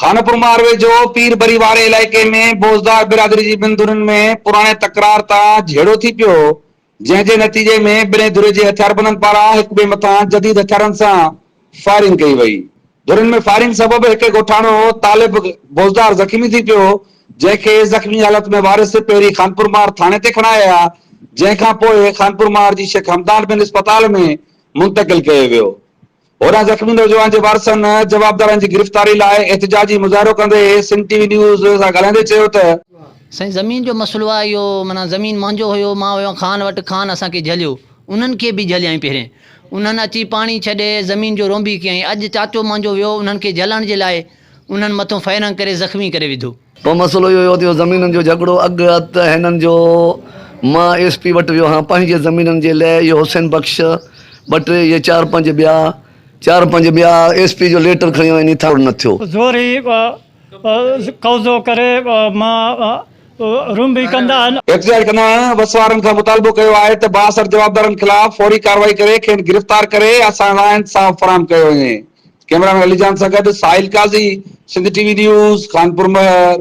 خانپور ويجهو پير بري واري علائقي ۾ بوزدار برادري جي ٻن ڌرين ۾ پراڻي تڪرار تان جهيڙو ٿي پيو، جنهن جي نتيجي ۾ ٻنهي ڌرين جي هٿياربندن پاران هڪ ٻئي مٿان جديد هٿيارن سان فائرنگ ڪئي وئي. ڌرين ۾ فائرنگ سبب هڪ ڳوٺاڻو طالب بوزدار زخمي ٿي پيو، جنهن کي زخمي حالت ۾ وارث پهرين خانپورمهر ٿاڻي تي کڻائي آيا، جنهن کان پوء خانپورمهر جي شيخ همدان بن اسپتال ۾ منتقل ڪيو ويو. هوڏانهن زخمي نوجوان جي وارثن جوابدارن جي گرفتاري لاء احتجاجي مظاهرو ڪندي سنڌ ٽي وي نيوز سان ڳالهائيندي چيو ته. سائين زمين جو مسئلو آ اهو معنيٰ زمين مانجو هيو مان ويو خان وٽ خان اسان کي جهليو انهن کي به جهليائين پهرين انهن اچي پاڻي ڇڏي زمين جو رونبي ڪيائين اڄ چاچو مانجو ويو انهن کي جهلڻ جي لاء انهن مٿو فائرنگ ڪري زخمي ڪري وڌو. پوء مسئلو اهو هيو ته اهو زمينن جو جهڳڙو اڳ ته هنن جو مان ايس پي وٽ ويو هان پنهنجي زمينن جي لئه اهو حسين بخش ٻه ٽي اهي چار پنج ٻيا چار پنج ٻيا ايس پي جو ليٽر کڻي وڃي ٿاڻو نه ٿيو. زوري قبضو ڪري مان رنبي ڪندا آهن. احتجاج ڪندڙن وس وارن کان مطالبو ڪيو آهي ته بااثر جوابدارن خلاف فوري ڪارروائي ڪري کين گرفتار ڪري اسان لاء انصاف فراهم ڪيو وڃي. ڪئميرا مين علي جان سان گڏ Sahil Qazi, Sindh T V news, Khanpur Mahar.